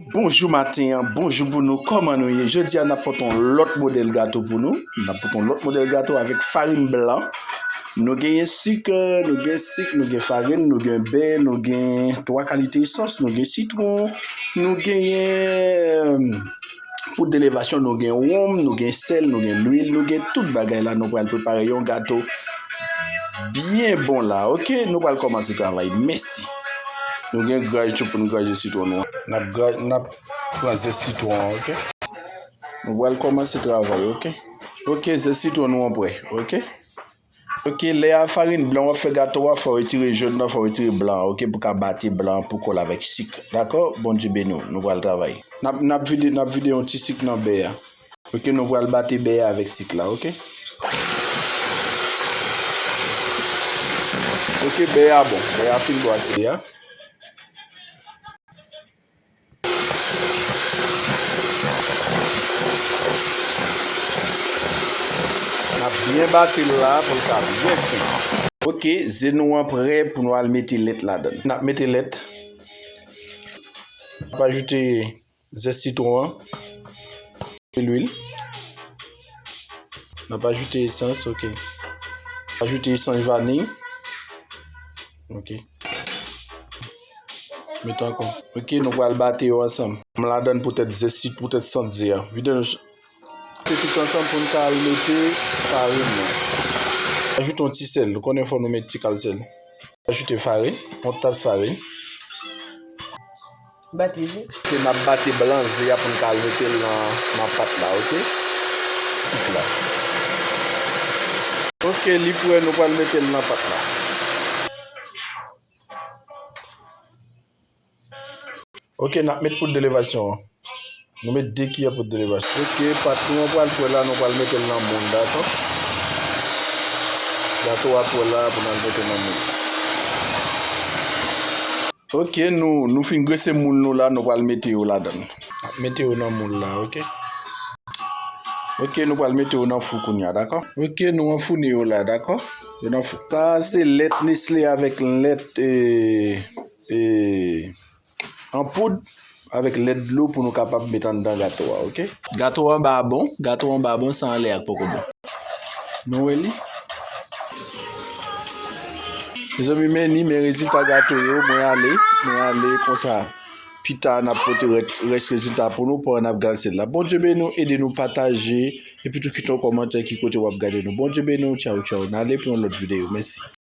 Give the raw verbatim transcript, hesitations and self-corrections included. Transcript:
Bonjou maten an, bonjou pou nou, kòman nou ye? Jodi a n ap pote yon lòt modèl gato pou nou. N ap pote yon lòt modèl gato avèk farin blan. Nou genyen sik, nou gen sik, nou gen farin, nou gen bè, nou gen twa kalite esans, nou gen sitwon, nou genyen poud elevasyon, nou gen wonm, nou gen sèl, nou gen lwil, nou gen tout bagay la. Nou pral prepare yon gato byen bon la, oke? Nou pral kòmanse travay. Mèsi. Nou gen graj tou pou n graje sitwon nou an. N ap gra-, n ap pran zès sitwon an, oke? Nou pral kòmanse travay, oke? Oke, zès sitwon nou an prè, oke? Oke, lè a farin blan w ap fè gato a, fò w retire jòn nan, fò w retire blan an, oke, pou ka bate blan an pou kòl avèk sik. Dakò? Bondye beni w. Nou pral travay. N ap, n ap vide, n ap vide yon ti sik nan bè a. Oke, nou pral bate bè a avèk sik la, oke? Oke, bè a bon. Bè a fin bwase a. N ap byen bate l la pou l ka byen fen. Oke, ze nou an prè pou nou al mete lèt ladan l. N ap mete lèt. N ap ajoute zès sitwon an, lwil. N ap ajoute esans, oke. Ajoute esans vaniy. Oke. Mete ankò. Oke, nou pral bate yo ansanm. M ladan poutèt zès sit, poutèt sant ze a. Vide nou ch-, mete tout ansanm pou n ka al mete farin nan. Ajoute yon ti sèl. Nou konnen fò nou met ti kal sèl. Ajoute farin, yon tas farin. Bati je. Oke, n ap bati blan ze a pou n ka al mete l nan, nan pat la, oke? Sik la. Oke, li prè, nou pral mete l nan pat la. Oke, n ap met poud elevasyon an. Nou met de kiyè poud elevasyon. Oke, pat nou an pral prè la, nou pral mete l nan moul, dakò? Gato a prè la pou n al mete nan moul. Oke, nou, nou fin grese moul nou la, nou pral mete yo ladan l. Mete yo nan moul la, oke? Oke, nou pral mete yo nan fou kounye a, dakò? Oke, nou anfoune yo la, dakò? Yo nan fou. Sa a se lèt Nestlé avèk lèt, e, e, an poud avèk lèt dlo pou nou kapab met anndan gato a, oke? Gato anba a bon, gato anba a bon, sa anlè a k poko bon. Nou wè li? Mezanmi, men ni, men rezilta gato yo, mwen ale, mwen ale konsa. Pita, n ap pote rès, rès rezilta pou nou, pandan n ap gade sèl la. Bondye beni w, ede nou pataje, epi tou kite yon kòmantè ki kote w ap gade nou. Bondye beni w, tchaw, tchaw. N ale pou yon lòt videyo. Mèsi.